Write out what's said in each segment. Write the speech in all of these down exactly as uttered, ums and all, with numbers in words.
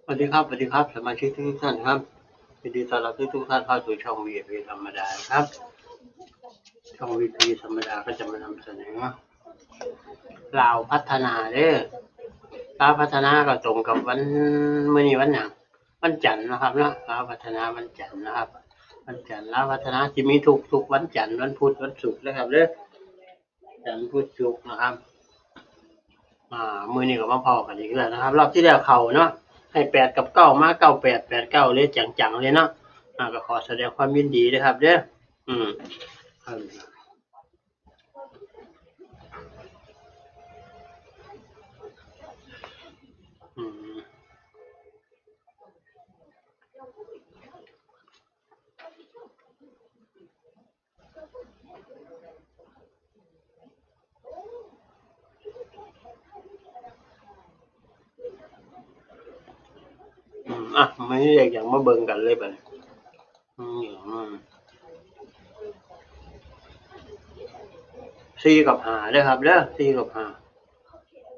สวัสดีครับ สวัสดีครับ สมาชิกทุกๆท่านครับ ยินดีต้อนรับทุกๆท่านเข้าสู่ช่อง วีไอพี ธรรมดานะครับ ช่อง วีไอพี ธรรมดาก็จะมานำเสนอลาวพัฒนาเด้อ ลาวพัฒนาก็ตรงกับวัน มื้อนี้วันหยัง วันจันทร์นะครับเนาะ ลาวพัฒนาวันจันทร์นะครับ วันจันทร์ ลาวพัฒนาสิมีทุกๆวันจันทร์ วันพุธ วันศุกร์นะครับเด้อ จันทร์พุธศุกร์นะครับ อ่า มื้อนี้ก็มาพ้อกันอีกแล้วนะครับ รอบที่แล้วเข้าเนาะ ให้แปดกับเก้ามา เก้าแปด แปดเก้า เลยจังๆเลยเนาะ อ่า ก็ขอแสดงความยินดีนะครับเด้อ อืม อืม อืม อ่ะ มื้อนี้อยากมาเบิ่งกันเลยบัดนี้ อืม อืม สี่กับห้าเด้อครับเด้อ สี่กับห้า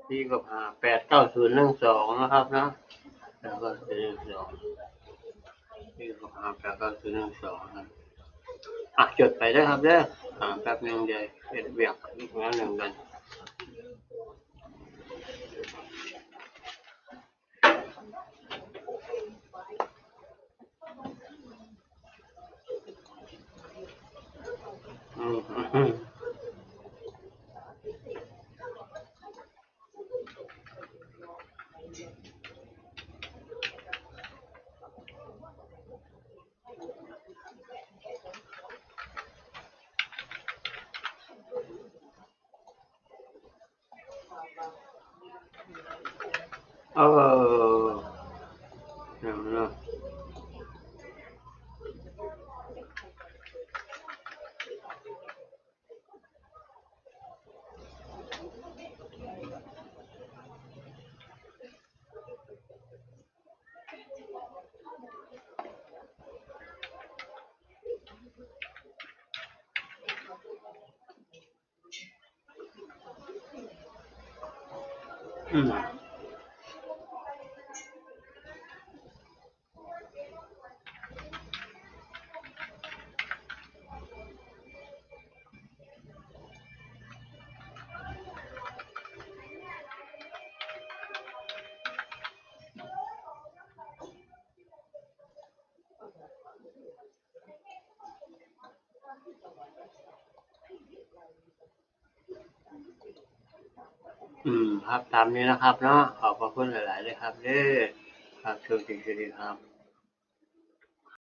สี่กับห้า แปดเก้าศูนย์หนึ่งสอง นะครับเนาะ แล้วก็ ศูนย์หนึ่งสอง สี่กับห้า แปดเก้าศูนย์หนึ่งสอง ครับ อ่ะ จดไปเด้อครับเด้อ อ่า แป๊บหนึ่งเดี๋ยวเฮ็ดเวียกอีกแนวหนึ่งกัน อืม เออ เดี๋ยวนะ อืม อืม ครับ ตามนี้นะครับเนาะ ขอบพระคุณหลายๆเลยครับเด้อ ครับ โชคดี สวัสดีครับ